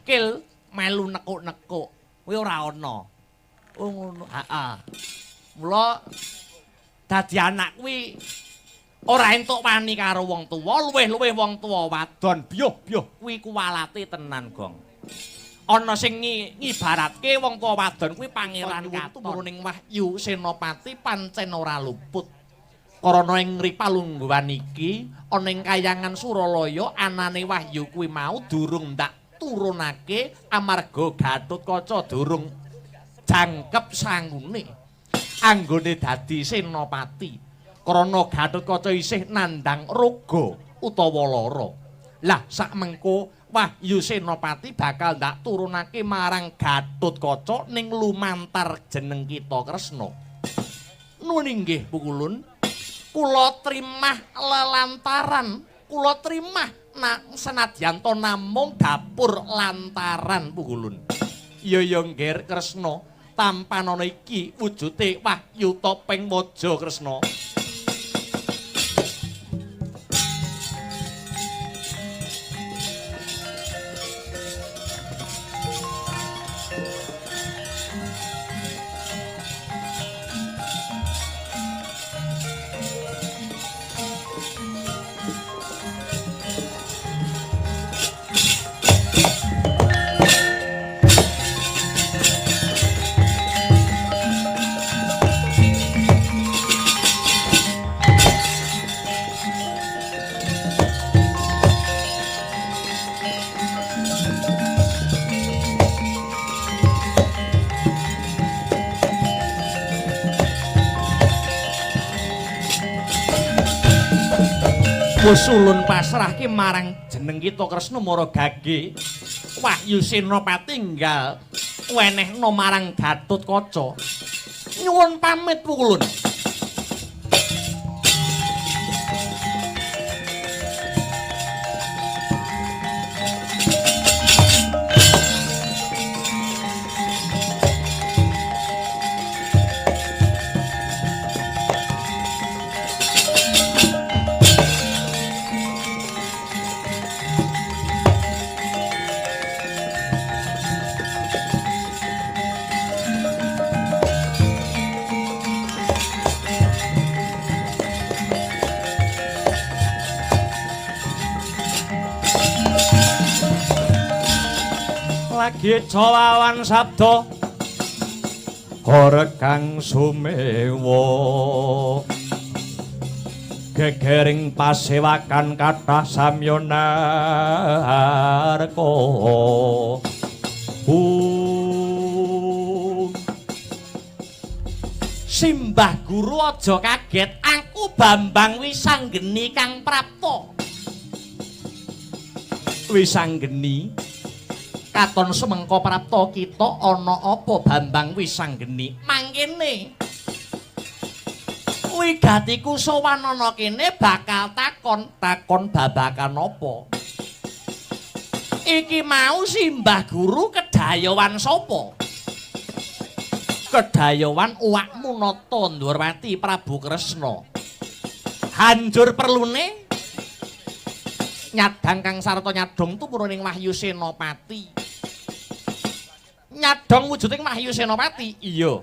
sikil melu nekuk-nekuk. Kuwi ora ana. Oh ngono. Heeh. Mula dadi anak kuwi ora entuk wani karo wong tuwa, luwih-luwih wong tuwa wadon biyuh-biyuh kuwi kuwalate tenan, Gong. Ana sing ngibaratke wong tuwa wadon kuwi pangeran katon. Tumurune Wahyu Senopati pancen ora luput. Karana ing palungguhan iki ana ing kayangan Suralaya anane wahyu kuwi mau durung ndak turunake amarga Gatotkaca durung jangkep sangune anggone dadi senopati. Karana Gatotkaca isih nandhang roga utawa lara. Lah sak mengko Wahyu Senopati bakal ndak turunake marang Gatotkaca ning lumantar jeneng kita Kresna. Nuwun inggih Pukulun. Kula trimah lelantaran, kula trimah senadyan to namung dapur lantaran Pukulun. Iya ya nggih Kresna, tampanana iki wujute wahyu topeng waja Kresna. Wusulun pasrahke marang jeneng kita Kresna mara gage Wahyu Senopati enggal wenehna marang Gatotkaca. Nyuwun pamit Pukulun. Lagi jawawan sabda Kang sumewa gegering pasewakan kathah samya narka. Simbah guru aja kaget, aku Bambang Wisanggeni kang prapta. Wisanggeni katon semengko prapta kita ana apa Bambang Wisanggeni mangkene wigatiku sowan ana kene bakal takon babakan apa iki mau simbah guru kedayowan sapa? Kedayowan uwakmu Nata Ndorowati Prabu Kresna. Hanjur perlune nyadang kang sarta nyadong tumurun ing Wahyu Senopati. Nyadong wujuding Wahyu Senopati? Iya.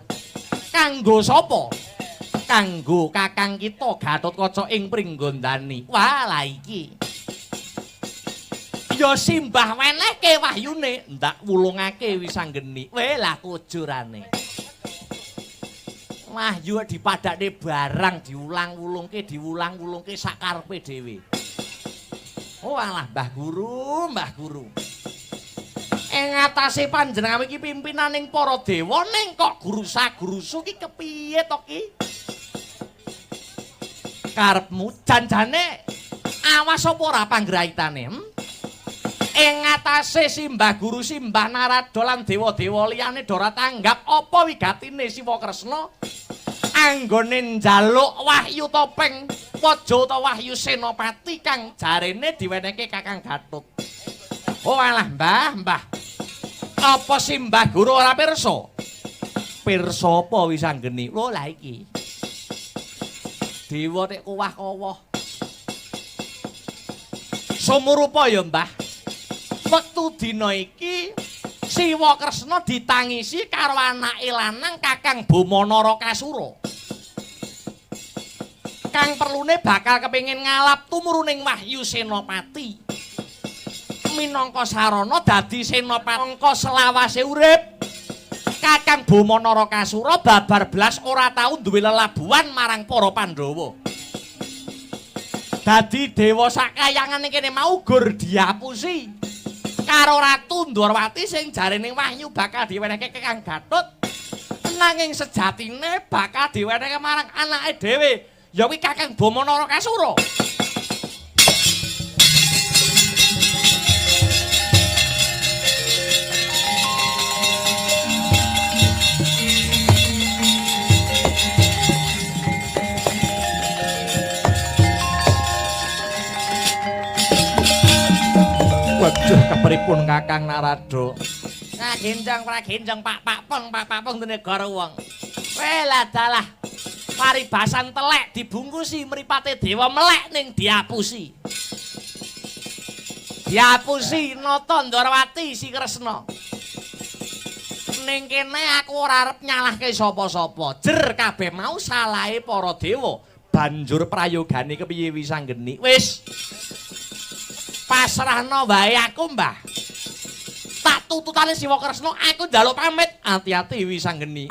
Kanggo sapa? Kanggo kakang kita Gatotkaca ing Pringgondani. Wah, lah iki. Ya simbah wenehke wahyune, ndak wulungake Wisanggeni. Weh, lah kujurane. Wahyu dipadakne barang diulang-wulungke, diulang-wulungke sakarepe dhewe. Oh alah Mbah Guru, Mbah Guru. Ing atase panjenengan iki pimpinaning para dewa ning kok gurusa-gurusu ki kepiye to ki? Karepmu janjane awas apa ora panggraitane? Ing atase simbah guru simbah Narada lan dewa-dewa liyane ora tanggap apa wigatine Siwa Kresna anggone njaluk wahyu topeng waja utawa Wahyu Senopati kang jarene diwenehke Kakang Gatot. Oh alah Mbah, Mbah. Apa simbah guru ora pirsa? Pirsa apa Wisanggeni? Lho lah iki. Dewa nek kowah-kowah. Sumurupa ya, Mbah. Wektu dina iki Siwa Kresna ditangisi karo anake lanang Kakang Boma Narakasura. Kang perlune bakal kepengin ngalap tumuruning Wahyu Senopati. Minangka sarana dadi senopati angka selawase urip. Kakang Boma Narakasura babar blas ora tau duwe lelabuhan marang para Pandhawa. Dadi dewa sakayangan kene mau gur diapusi karo Ratu Ndorowati sing jarene Wahyu bakal diwenehke Kakang Gatot. Nanging sejatine bakal diwenehke marang anake dhewe, ya kuwi Kakang Boma Narakasura. Waduh, kepripun Kakang Narada? Ngagenjang pragenjang pak pak peng pak pak peng negara wong. Welah dalah. Paribasan telek dibungkusi mripate dewa melek ning diapusi. Diapusi Nata Ndorowati si Kresna. Ning kene aku ora arep nyalahke sapa-sapa. Jer kabeh mau salahe para dewa. Banjur prayogane kepiye Wisanggeni? Wis pasrahno wae aku, Mbah. Tak tututane Siwa Kresna, aku njaluk pamit. Ati-ati Wisanggeni.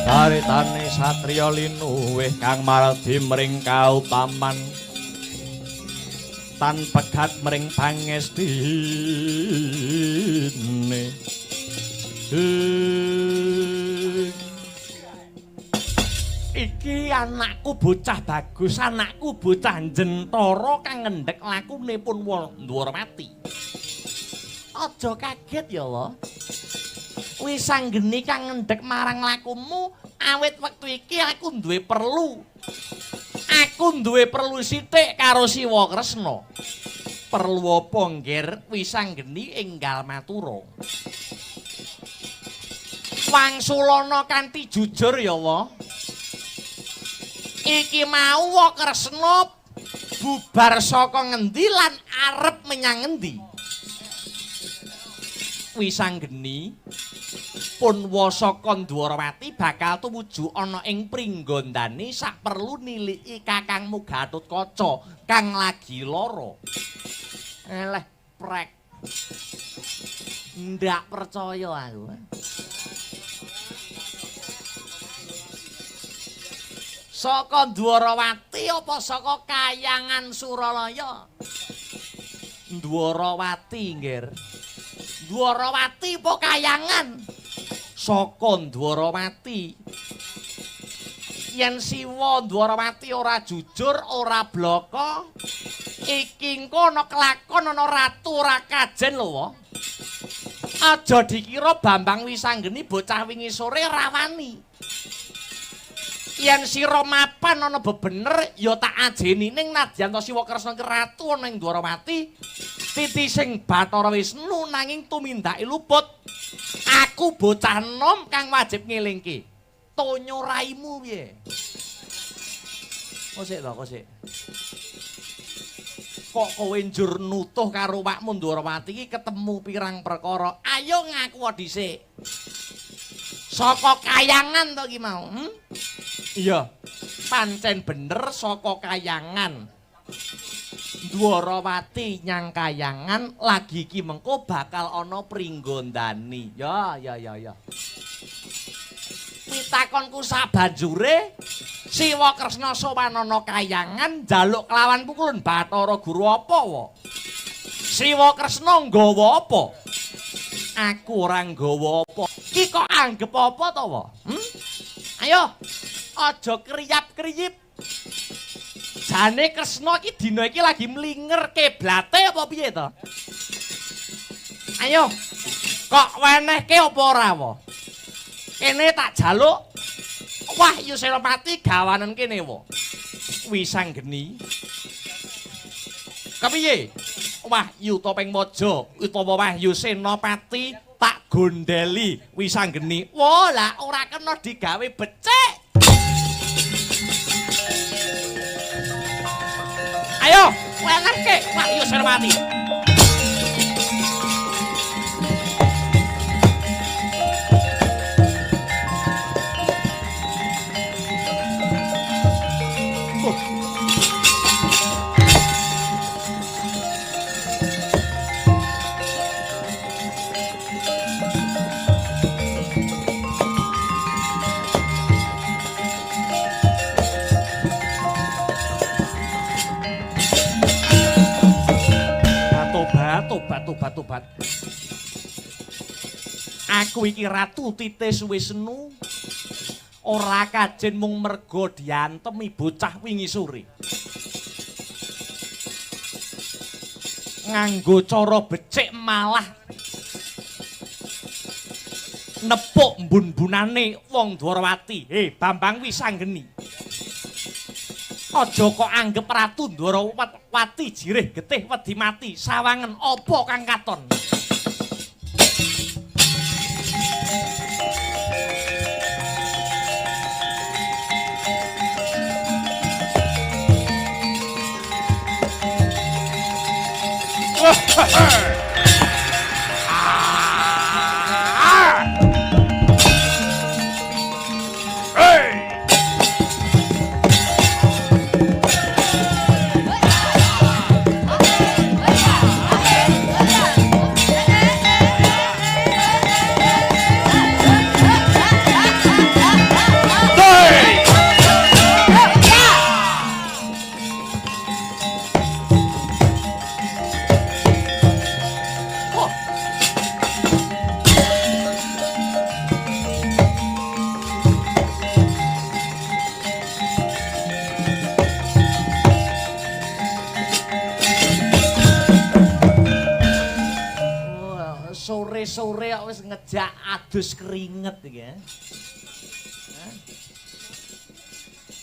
Caritane satriya linuwih kang mardi mring kautaman tan pegat mring pangestine. Iki anakku bocah bagus, anakku bocah jentara kang ngendhek lakune pun Ndwarawati. Aja kaget ya, Wa. Wisanggeni kang ngendhek marang lakumu, awit wektu iki aku duwe perlu. Aku duwe perlu sithik karo Siwa Kresna. Perlu apa, Ngger? Wisanggeni enggal matura. Wangsulana kanthi jujur ya, Wa. Iki mau Wa Kresna bubar saka ngendi lan arep menyang ngendi? Wisanggeni pun saka Ndwarawati bakal tumuju ana ing Pringgondani saperlu niliki kakangmu Gatotkaca kang lagi lara. Eleh prek. Ndak percaya aku. Saka Ndwarawati apa saka Kayangan Suralaya? Ndwarawati, Nggir. Ndwarawati apa Kayangan? Saka Ndwarawati. Yen Siwa Ndwarawati ora jujur, ora blaka, iki engko ana kelakon ana ratu ora kajen lho, Wa. Aja dikira Bambang Wisanggeni bocah wingi sore rawani. Yen sira mapan ana bebener ya tak ajeni ning nadyan to Siwa Kresna ki ratu ana ing Ndwarawati, titising Bathara Wisnu nanging tumindake luput. Aku bocah enom kang wajib ngelingke. Tonyo raimu piye? Kok sik to, kok sik. Kok kowe njur nutuh karo wakmu Ndwarawati iki ketemu pirang perkara. Ayo ngaku dhisik. Saka Kayangan to ki mau? Hmm? Iya, pancen bener saka Kayangan. Dwarawati nyang kayangan lagi iki mengko bakal ana pringgondani. Ya ya ya ya. Pitakonku sabanjure Siwa Kresna sowan ana kayangan njaluk kelawan pukulun Bathara Guru apa wa? Siwa Kresna nggawa apa? Aku ora nggawa apa. Ki kok anggep apa to wa? Hmm? Ayo, aja kriyap-kriyip. Jane Kresna iki dina iki lagi mlinger kiblate apa piye to? Ayo, kok wenehke apa ora wa? Kene tak jaluk Wahyu Senopati gawanen kene wa. Wisanggeni. Kepiye? Wahyu Topeng Maja utawa Wahyu Senopati tak gondeli Wisanggeni. Wah, lah ora kena digawe becik. Ayo, wenehke Wahyu Senopati. Tobat, tobat. Aku iki Ratu Titis Wisnu. Ora kajen mung merga diantemi bocah wingi sore. Nganggo cara becik malah nepuk mbun-mbunane wong Dwarawati. He, Bambang Wisanggeni. Aja kok anggep Ratu Dwarawati jirih getih wedi mati sawangen apa kang katon. Sore-sore kok wis ngejak adus keringet iki ya.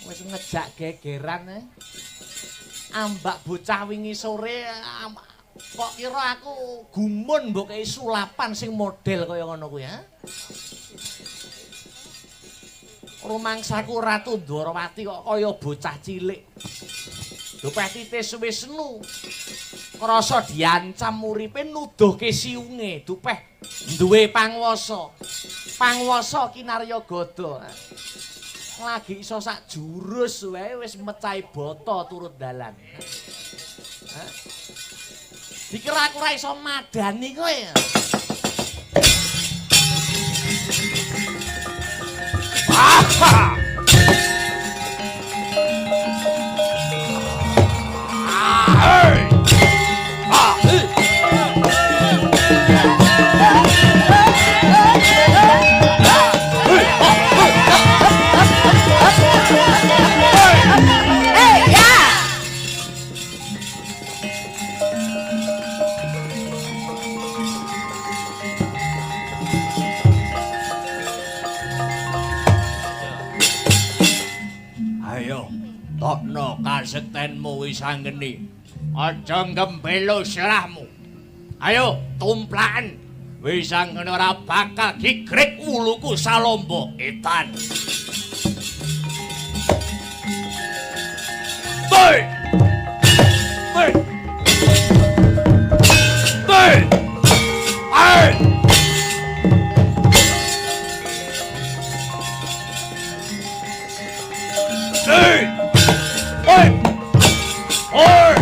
Wis ngejak gegeran. Ambak bocah wingi sore kok kira aku gumun mbok kei sulapan sing model kaya ngono kuwi ya. Rumangsaku Ratu Dwarawati kok kaya bocah cilik. Dupeh Titis Wisnu krasa diancam uripe nuduhke siunge, dupeh duwe pangwasa. Pangwasa kinarya gada. Lagi iso sak jurus wae wis mecahi bata turut dalan. Dikira aku ora iso madani kowe. Ayo, tokno kasektenmu Wisanggeni. Aja nggembelo sirahmu. Ayo, tumplaken. Wisanggeni ora bakal gigrik wuluku salombo etan. Hei! Hei! Hei! Hei! Hei! Hei! Hei!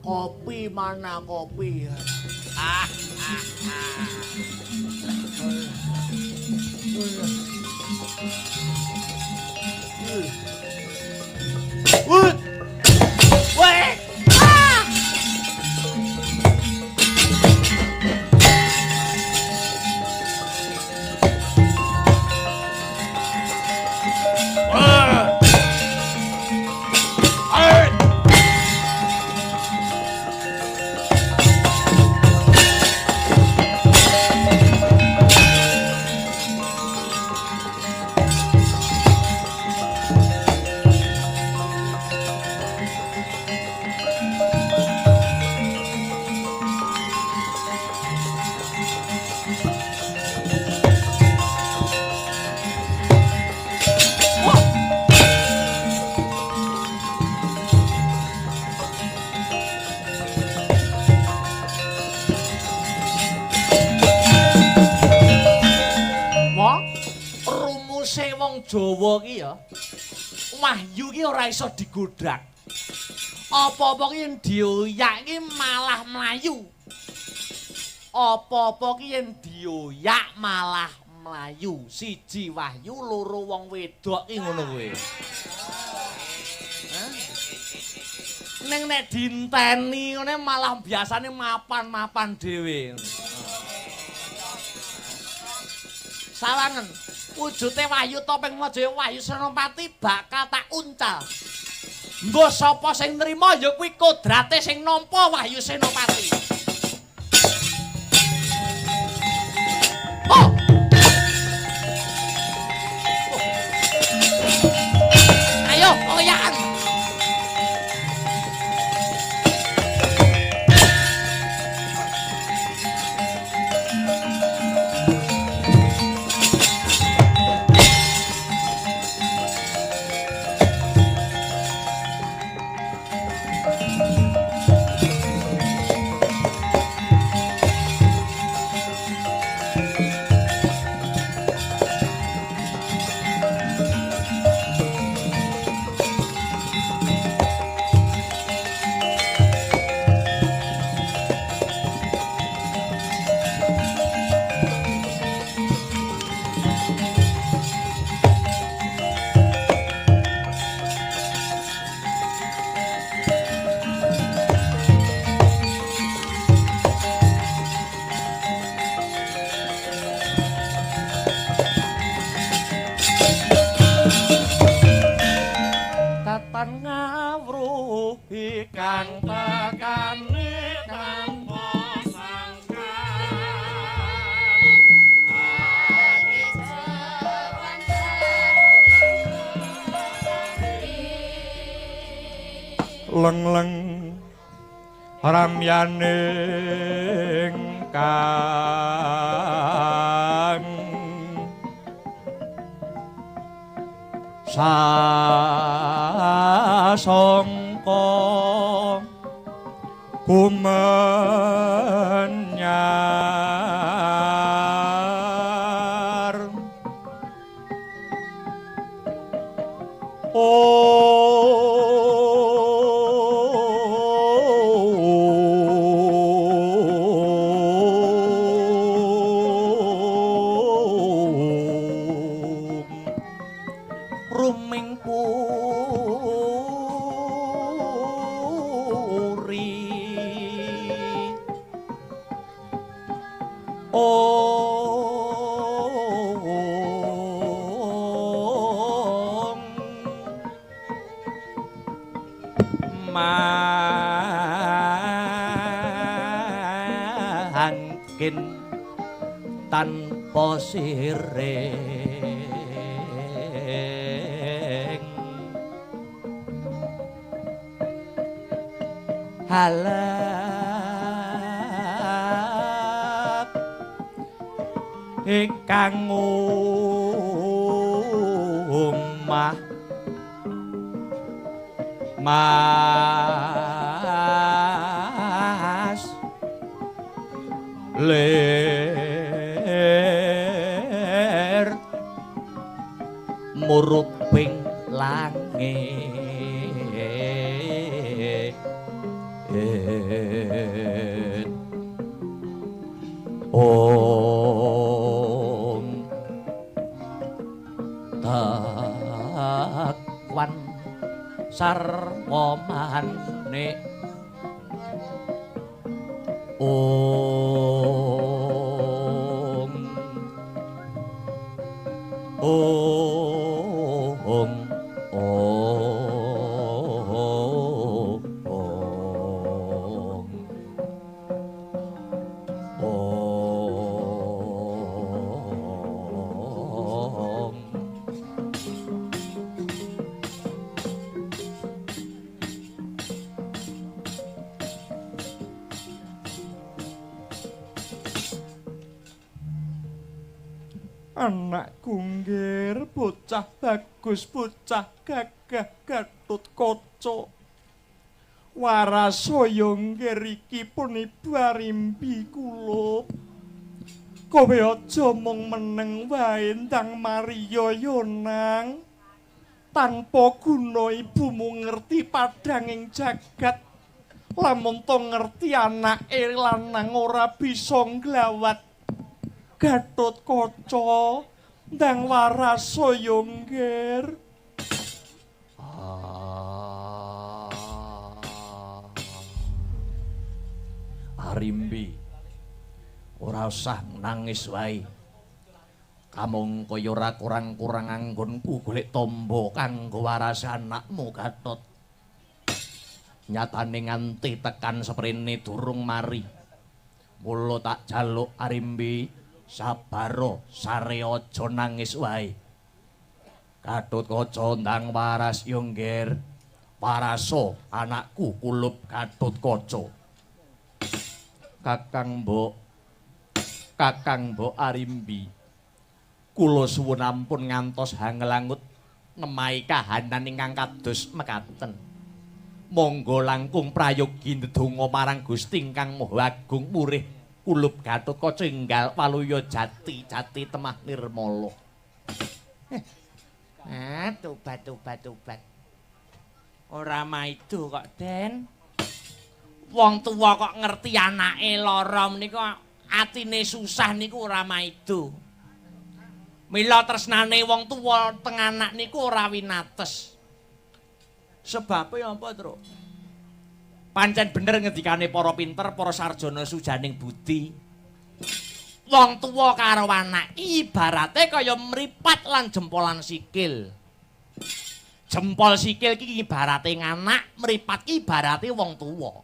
Kopi mana kopi? Weh. Jawa ki ya wahyu ki ora iso digodhak. Apa-apa ki yen dioyak ki malah mlayu. Apa-apa ki yen dioyak malah mlayu. Siji wahyu, loro wong wedok ki ngono kuwi. Ning nek dinteni ngene malah biasane mapan-mapan dhewe. Sawangen wujute wahyu topeng Majaya Wahyu Senopati bakal tak uncal. Nggo sapa sing nrima ya kuwi kodrate sing nampa Wahyu Senopati. Oh. Ayo, oyakan. Ngawruhi kang tekane tanpa sangkan leng-leng ramyaning kang sasongko kumenyar oh. yakin tanpa siring. Halap ingkang omah Mas lir muruping langit. Om takwan sarwa manik. Om Om Om Om. Anakku nggir, bocah bagus, bocah gagah Gatut Kaca. Warasaya nggir iki pun ibu Arimbi kulup. Kowe aja mung meneng wae ndang mariya ya nang. Tanpa guna ibumu ngerti padhanging jagat. Lamun to ngerti anake lanang ora bisa nglawat. Gatut Kaca ndang warasaya nggir. Arimbi, ora usah nangis wae. Kamangka ya ora kurang-kurang anggonku golek tombo kanggo waras anakmu Gatot. Nyatane nganti tekan seprene durung mari. Mula tak jaluk Arimbi, sabaro sare aja nangis wae. Gatut Kaca ndang waras ya nggir. Waraso anakku kulup Gatut Kaca. Kakang Mbok, Kakang Mbok Arimbi, kula suwun ampun ngantos hangelangut nemahi kahanan ingkang kados mekaten. Monggo langkung prayogi ndedonga marang Gusti ingkang Maha Agung murih kulup Gatut Kaca enggal waluya jati jati temah nirmala. Ah, tobat tobat tobat. Ora maido kok, Den. Wong tuwa kok ngerti anake lara menika atine susah niku ora maido. Mila tresnane wong tuwa teng anak niku ora winates. Sebabe apa, Truk? Pancen bener ngendikane para pinter, para sarjana sujaning budi. Wong tuwa karo anak ibarate kaya mripat lan jempolan sikil. Jempol sikil iki ibarate nganak, mripat ki ibarate wong tuwa.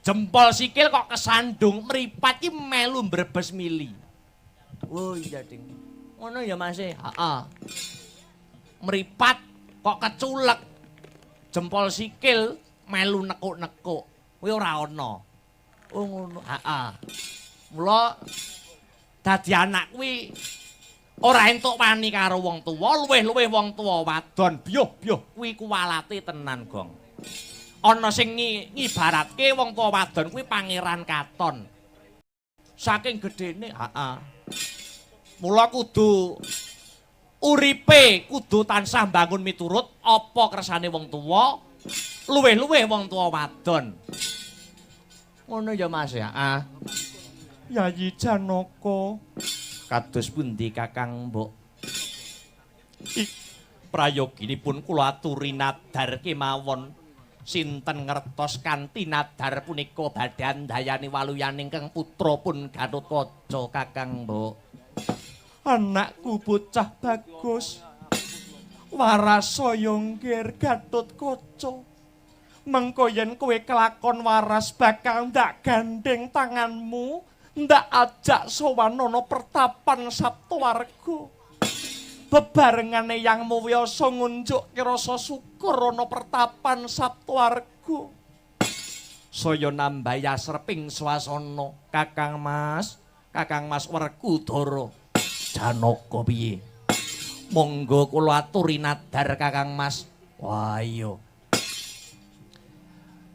Jempol sikil kok kesandung, mripat ki melu mbrebes mili. Oh iya, Ding. Ngono ya, Mas. Heeh. Mripat kok keculek. Jempol sikil melu nekuk-nekuk. Kuwi ora ana. Oh ngono. Heeh. Mula dadi anak kuwi ora entuk wani karo wong tuwa, luwih-luwih wong tuwa wadon biyuh-biyuh kuwi kuwalate tenan, Gong. Ana sing ngibaratke wong tuwa wadon kuwi pangeran katon. Saking gedene, heeh. Mula kudu uripe kudu tansah mbangun miturut apa kersane wong tuwa, luwih-luwih wong tuwa wadon. Ngono ya, Mas ya. Ah. Yayi Janaka, kados pundi Kakang Mbok? Prayoginipun kula aturi nadar kemawon. Sinten ngertos kanthi nadar punika badhe andayani waluyaning kang putra pun Gatut Kaca Kakang Mbok. Anakku bocah bagus. Warasaya nggir Gatut Kaca. Mengko yen kowe kelakon waras bakal ndak gandeng tanganmu, Ndak ajak sowan ana pertapan Saptawarga. Bebarengane Yang Muwyasa ngunjukke rasa syukur ana pertapan Saptawarga. Saya nambahi asreping swasana, Kakang Mas, Kakang Mas Werkudara. Janaka piye? Monggo kula aturi nadar Kakang Mas. Wah iya.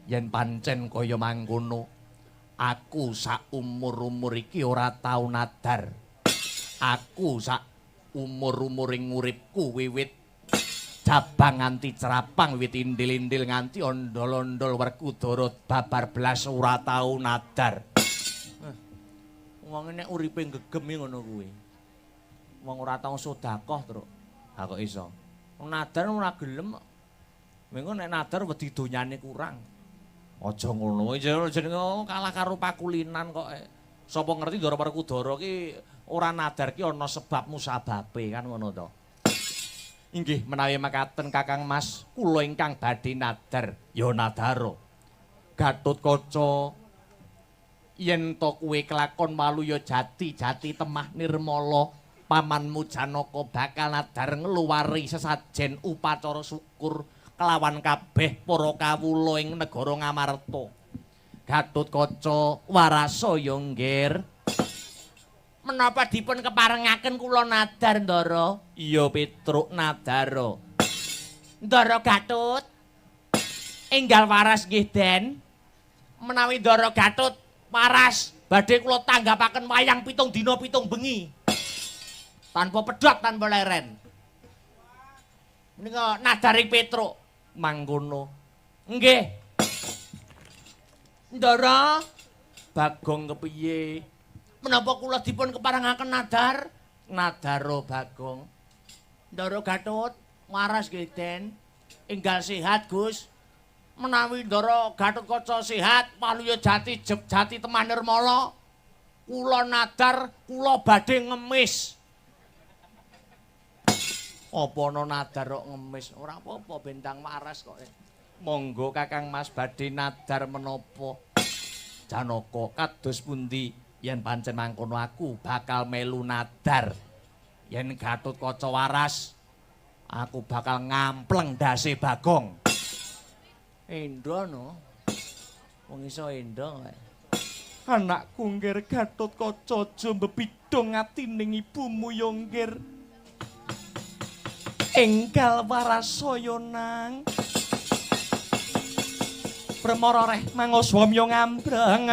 Yen pancen kaya mangkono, aku sak umur-umur iki ora tau nadar. Aku sak umur-umuring uripku wiwit jabang nganti cerapang, wiwit indil-indil nganti ondol-ondol Werkudara babar blas ora tau nadar. Wong nek uripe gegem ngono kuwi. Wong ora tau sedekah, Truk. Ha kok iso? Wong nadar ora gelem. Mengko nek nadar wedi donyane kurang. Aja ngono, jenenge kalah karo pakulinan kok. Sapa ngerti Ndara Werkudara ki ora nadar ki ana sebab musababe kan ngono to. Inggih menawi mekaten Kakang Mas, kula ingkang badhe nadar ya nadara. Gatotkaca yen to kowe kelakon waluya jati jati temah nirmala, pamanmu Janaka bakal nadar ngluwari sesajen upacara syukur kelawan kabeh para kawula ing negara Ngamarta. Gatotkaca warasa ya nggir. Menapa dipun keparengaken kula nadar, Ndara? Iya Petruk nadara. Ndara Gatut enggal waras nggih, Den. Menawi Ndara Gatut waras, badhe kula tanggapaken wayang 7 dina 7 bengi. Tanpa pedhot, tanpa leren. Menika nadaring Petruk mangkono. Nggih. Ndara Bagong kepiye? Menapa kula dipun keparengaken nadar? Nadara Bagong. Ndara Gatut waras nggih, Den. Enggal sehat, Gus. Menawi Ndara Gatotkaca sehat, waluya jati jeb jati temah nirmala, kula nadar kula badhe ngemis. Apa ana nadar kok ngemis? Ora apa-apa, bentang waras kok. Monggo Kakang Mas badhe nadar menapa? Janaka kados pundi? Yen pancen mangkono aku bakal melu nadar. Yen Gatotkaca waras, aku bakal ngampleng ndase Bagong. Endo no. Wong iso endo kok. Anakku nggir Gatotkaca aja mbebidong atining ibumu ya nggir. Enggal warasaya nang. Permara reh mangoswamya ngambrang.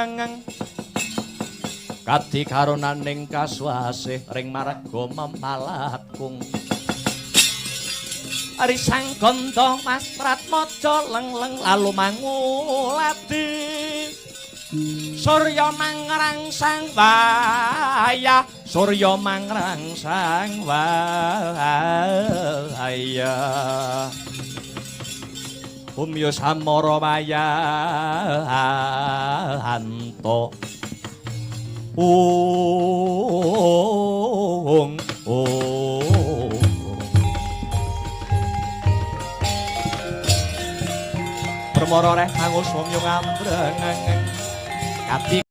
Kadi karonaning kasuasih ring marga memalatkung. Ari sang gandha Mas Pratmaja leng-leng lalu manguladi. Surya mangrangsang wayah, surya mangrangsang wayah. Umya samara wayahanto. Ung ung. Permara reh manguswamya ngambreng. Kadi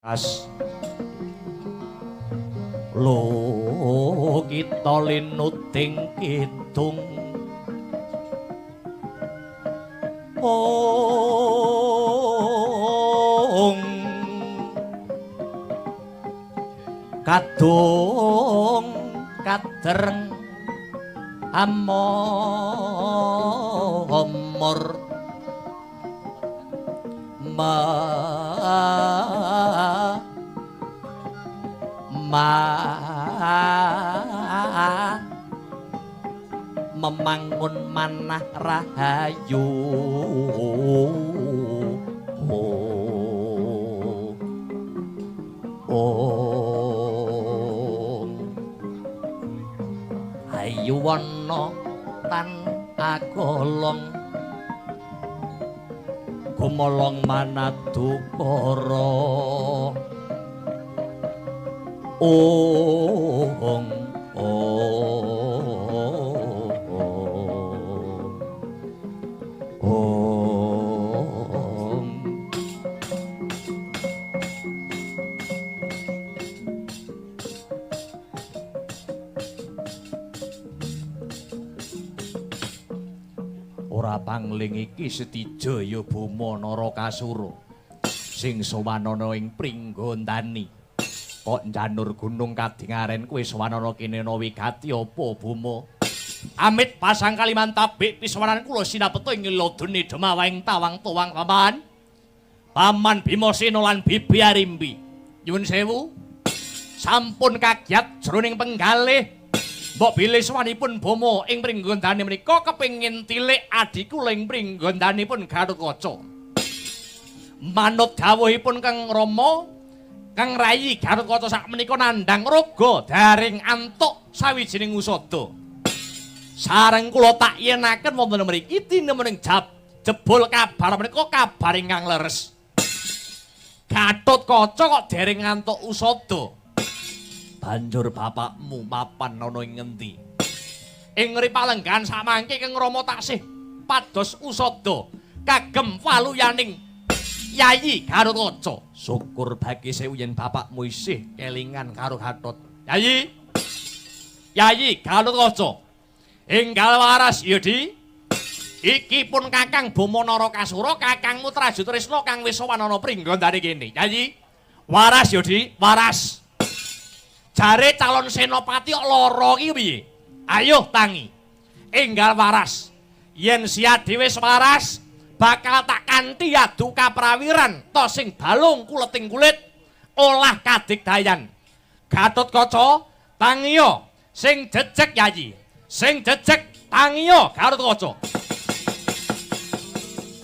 As. Lho kita linuting kidung. Ong kadung kadereng amor ma ma memangun manah rahayu. Oh, ayu wana tan agolong gumolong manadukara. Ong ong ora pangling iki Setijaya Boma Narakasura sing sowanana ing Pringgondani. Kok njanur gunung kadingaren kuwi sowanana kene ana wigati apa Boma? Amit pasang kalimantabik piswanan kula sinapeta ing lodene demawang tawang tuwang paman. Paman Bimasena lan Bibi Arimbi. Nyuwun sewu. Sampun kagiat jroning penggalih. Mbok bilih sowanipun Boma ing Pringgondani menika kepengin tilik adhi kula ing Pringgondanipun Gatotkaca. Manut dawuhipun Kang Rama, Kang Rayi Gatotkaca sakmenika nandhang raga daring antuk sawijining usada. Sareng kula tak yenaken wonten mriki tinemening jebul kabar menika kabar ingkang leres. Gatotkaca kok dereng antuk usada. Banjur bapakmu mapan ana ing ngendi? Ing ripalenggahan samangke Kang Rama taksih pados usada kagem waluyaning Yayi Gatotkaca. Syukur bagi sewu yen bapakmu isih kelingan karo Gatot. Yayi. Yayi Gatotkaca. Enggal waras ya, Di. Iki pun Kakang Boma Narakasura, kakangmu Trajutrisna kang wis sowan ana Pringgondani kene. Yayi. Waras ya, Di, waras. Jare calon senopati kok lara iki piye? Ayo tangi. Enggal waras. Yen siadi wis waras, bakal tak kanthi adu kaprawiran to sing balung kuleting kulit olah kadigdayan. Gatotkaca tangiya sing jejeg Yayi. Sing jejeg tangiya Gatotkaca.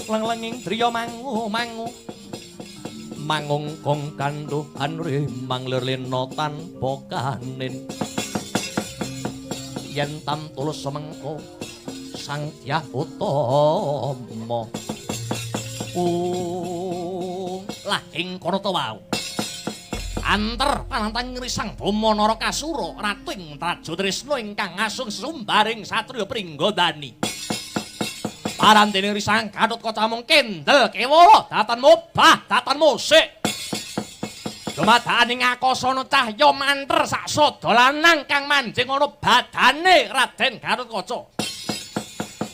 Leng-lenging driya mangu-mangu. Mangungkung kanduhan rimang lirlena tanpa kanin. Yen tam tulus mengko Sang Dyah Utama. Lah ing kono to wau. Anter panantang risang Boma Narakasura ratu ing Trajutrisna ingkang ngasung sesumbaring satriya Pringgondani. Parandene risang Gatotkaca mung kendel kewala datan mobah datan musik. Dumadaan ing akasana cahya manter saksada lanang kang manjing ana badane Raden Gatotkaca.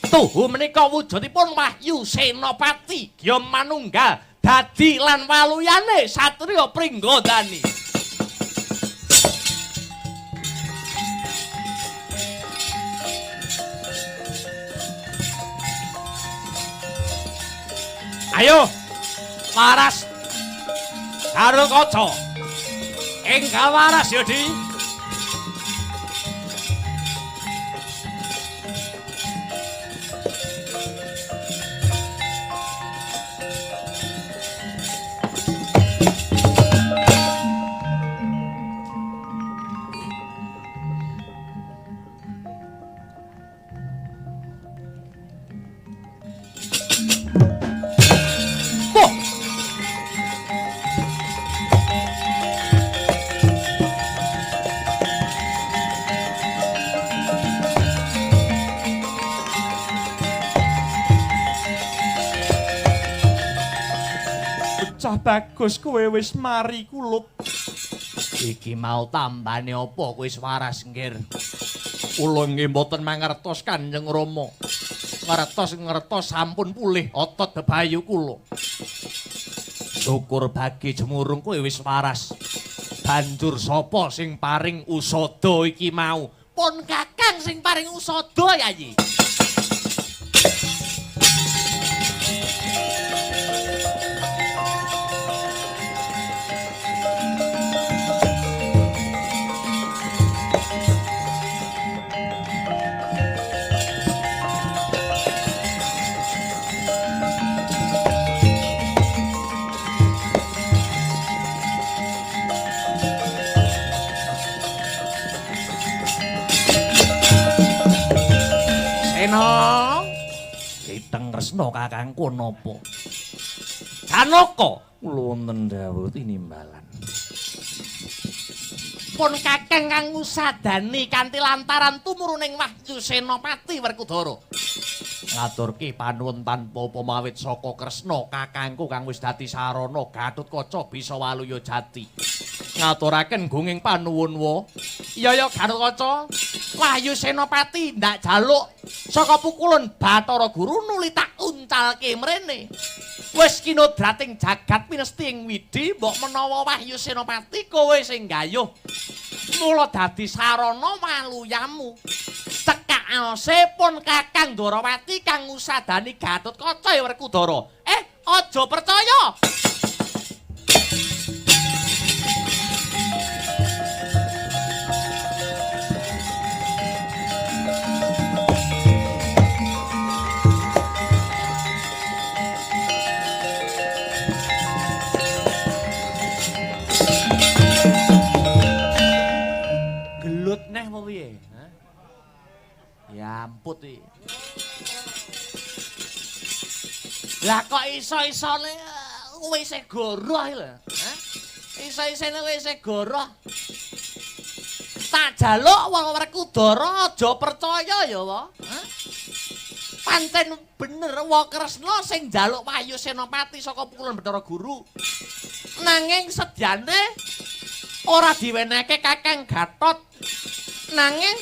Tuhu menika wujudipun Wahyu Senopati Gya Manunggal dadi lan waluyane satriya Pringgondani. Ayo waras Gatotkaca. Enggal waras ya, Di. Cah bagus kowe wis mari kulup. Iki mau tambane apa kowe wis waras, Nggir? Kula nggih mboten mangertos Kanjeng Rama. Ngertos-ngertos sampun pulih otot bebayu kula. Syukur bagi jemurung kowe wis waras. Banjur sapa sing paring usada iki mau? Pun Kakang sing paring usada, Yayi. Sena, kiteng Kresna kakangku napa? Janaka, kula wonten dawuh tinimbalan. Pun kakang kang ngusadani kanthi lantaran tumuruning wahyu Senopati Werkudara. Ngaturke panuwun tanpa pamawit saka Kresna kakangku kang wis dadi sarana Gatotkaca bisa waluya jati. Ngaturaken gunging panuwun wa. Iya ya Gatotkaca, Wahyu Senopati ndak jaluk saka pukulun Bathara Guru nuli tak uncalke mrene. Wis kinodrating jagat pinesti ing widi, mbok menawa Wahyu Senopati kowe sing gayuh. Mula dadi sarana waluyamu. Cekak aose pun Kakang Ndorowati kang ngusadani Gatotkaca ya Werkudara. Aja percaya. Gelut neh apa piye? Ya ampun iki. Lah kok iso-isone kowe isih goroh iki lho, ha? Iso-isone kowe isih goroh. Tak jaluk wong Werkudara aja percaya ya, wa. Ha? Pancen bener wa Kresna sing njaluk Wahyu Senopati saka pukulan Bathara Guru. Nanging sedyane ora diwenehke Kakang Gatot. Nanging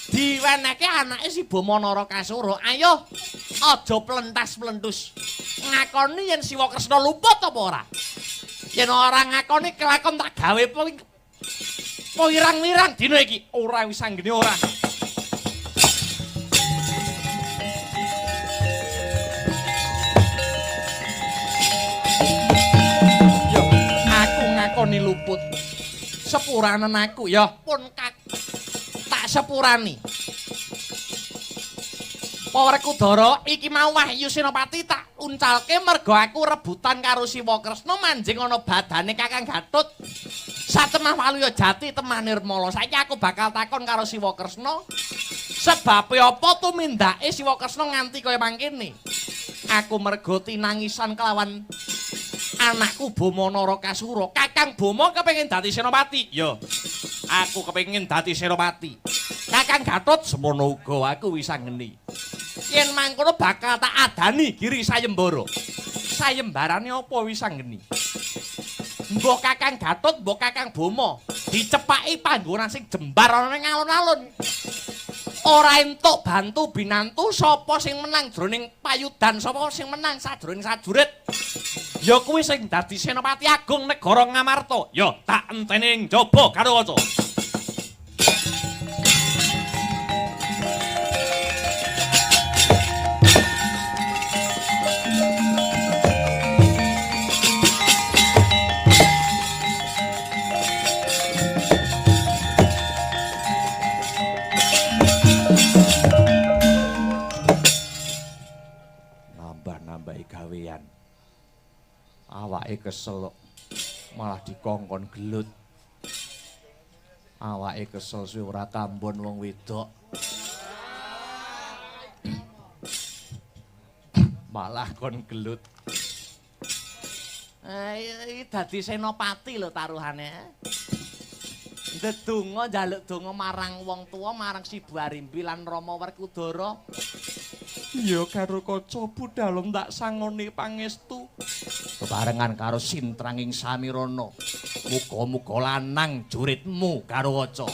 diwenehke anake si Bama Narakasura. Ayo, aja plentas-plentus. Ngakoni yen Siwa Kresna luput apa ora? Yen ora ngakoni kelakon tak gawe wirang-wirang dina iki. Ora wis anggene ora. Yo, aku ngakoni luput. Sepuranen aku ya pun tak sepurani. Werkudara iki mau Wahyu Senopati tak uncalke mergo aku rebutan karo Siwa Kresna manjing ana badane Kakang Gatot. Satemah waluya jati temah nirmala. Saiki aku bakal takon karo Siwa Kresna sebabe apa tumindake Siwa Kresna nganti kaya mangkene. Aku mergo tinangisan kelawan anakku Bama Narakasura. Kakang Bama kepengin dadi senopati. Ya, aku kepengin dadi senopati. Kakang Gatot semono uga aku wis anggeni. Yen mangkono bakal tak adani giri sayembara. Sayembarane apa wis anggeni? Mbok Kakang Gatot, mbok Kakang Bama dicepaki panggonan sing jembar ana ning alun-alun. Ora entuk bantu binantu sapa sing menang jroning payudan, sapa sing menang sajroning sajurit. Ya kuwi sing dadi Senopati Agung Negara Ngamarta. Ya tak enteni ing jaba Gatotkaca. Nambah-nambahi gawean. Awake kesel kok malah dikongkon gelut. Awake kesel suwe ora kambon wong wedok. Malah kon gelut. Iki dadi senopati lho taruhane. Ndedonga njaluk donga marang wong tuwa, marang Sibu Arimbi lan Rama Werkudara. Ya Gatotkaca budalem tak sangoni pangestu. Bebarengan karo Sintranging Samirana. Muga-muga lanang juritmu karo waca.